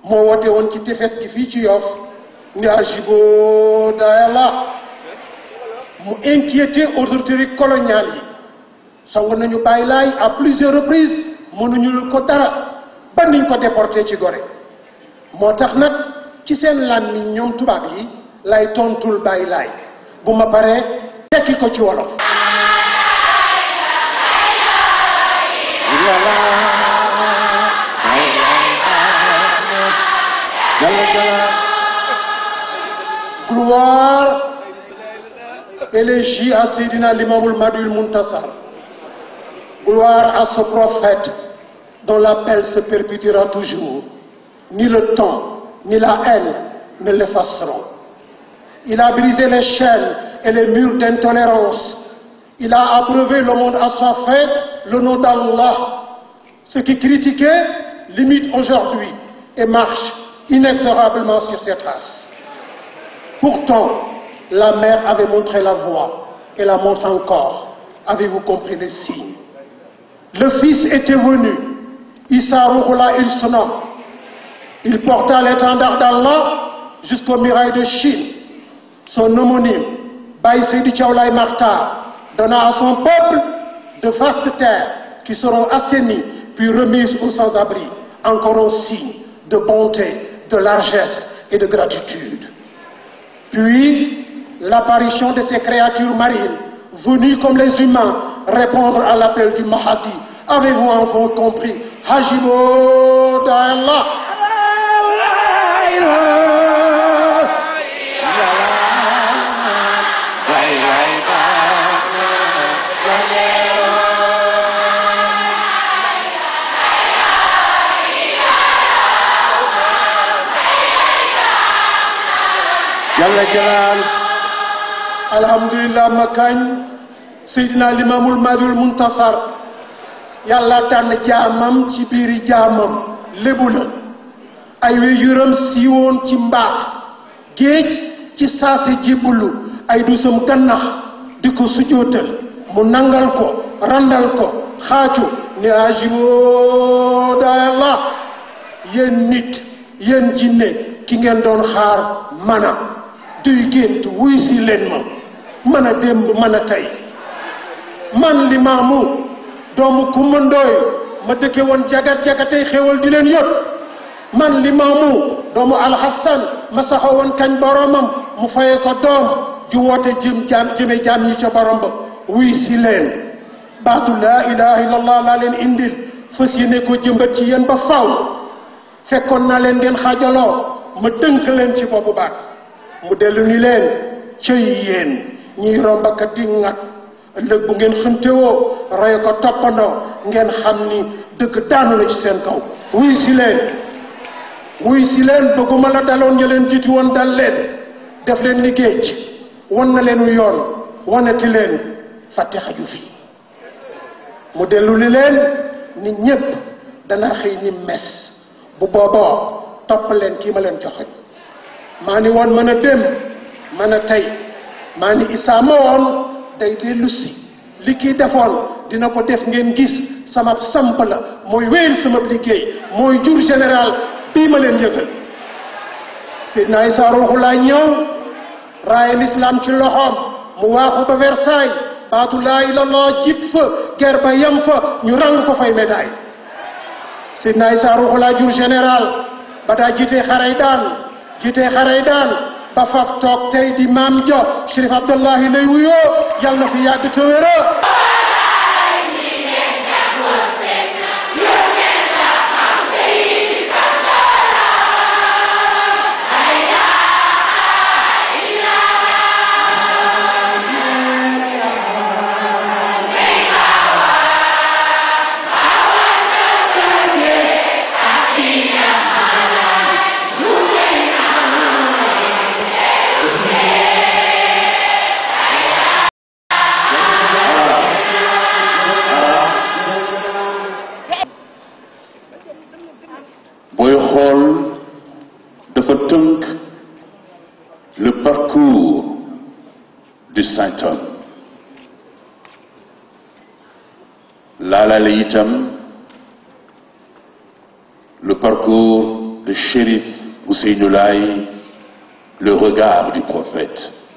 moo wote woon ci tefes gi fii ci Yoff ni Hadjibo Dayalla mu inquiété autorités coloniales yi song nañu Baye Laye à plusieurs reprises mënuñu ko dara ba niñ ko déporté ci Gorée moo tax nag ci seen làmmiñ ñoom tubaab yi lay tontul Baye Laye bu ma paree tekki ko ci wolof. Gloire élégie à Seydina Limamoul Mahdiul Muntasar. Gloire à ce prophète dont l'appel se perpétuera toujours. Ni le temps, ni la haine ne l'effaceront. Il a brisé les chaînes et les murs d'intolérance. Il a abreuvé le monde à sa fin, le nom d'Allah. Ceux qui critiquaient l'imitent aujourd'hui et marchent inexorablement sur ses traces. Pourtant, la mère avait montré la voie et la montre encore. Avez-vous compris les signes? Le fils était venu. Issa Rouhoula il se nomme. Il porta l'étendard d'Allah jusqu'au muraille de Chine. Son homonyme, Baye Seydi Thiaw Laye Makhtar, donna à son peuple de vastes terres qui seront assainies puis remises aux sans-abri, encore un signe de bonté, de largesse et de gratitude. Puis, l'apparition de ces créatures marines, venues comme les humains, répondre à l'appel du Mahdi. Avez-vous enfin compris? Hadjibo Dayalla. Yàlla jalaal alhamdulillah ma kañ Seydina Limamoul Mahdiul Muntasar yàlla tànn jaamam ci biiri jaamam lébu la ay wéjuram siiwoon ci mbaax géej ci saasi jibulu ay dusam gannax di ko sujootal mu nangal ko randal ko xaacu ni Hadjibo Dayalla yéen nit yéen jinne ki ngeen doon xaar mana duy gént wuy si leen ma mën a démb mën a tey man Limaamu doomu Kumba Ndooy ma dëkke woon jagat-jagatey xéwal di leen yot man Limaamu doomu Alxasan ma saxoo woon kañ boromam mu faye ko doom ju woote jëme jaam yi ca borom ba wuy si leen baatu laa ilaha illallah laa leen indil fas yéene ko jëmbat ci yéen ba faw fekkoon naa leen ngeen xaajaloo ma dënk leen ci boobu baat mu dellu ni leen cëy yéen ñiy rombaka di ngat ëllëg bu ngeen xëntewoo roy ko toppandoo ngeen xam ni dëgg daanu na ci seen kaw wuy si leen bëgguma la daloon ña leen jiitu woon dal leen def leen ni géej wan na leen yoon wanati leen fàtte xaju fi mu dellu ni leen ni ñépp dana xëy ni mes bu booboo topp leen kii ma leen joxoñ maa ni woon mën a dem mën a tey maa ni Issa ma woon day dellu si li kii defoon dina ko def ngeen gis sama samp la mooy wéyal sama liggéey mooy jur général bii ma leen yëgal Seydina Issa Rouhoula ñëw raaye l'islam ci loxoom mu waaxu ba Versailles baatu laa ilallah jib fa ger ba yem fa ñu rang ko fay médaille Seydina Issa Rouhoula jur général ba daa jiite xarey daan ba faf toog tey di maam jo Chérif Abdallahi lay wuyoo yàlla na fi yàgg te wér le parcours du Saint-Homme laalale itam le parcours de Chérif Ousseynou Laye, le regard du prophète.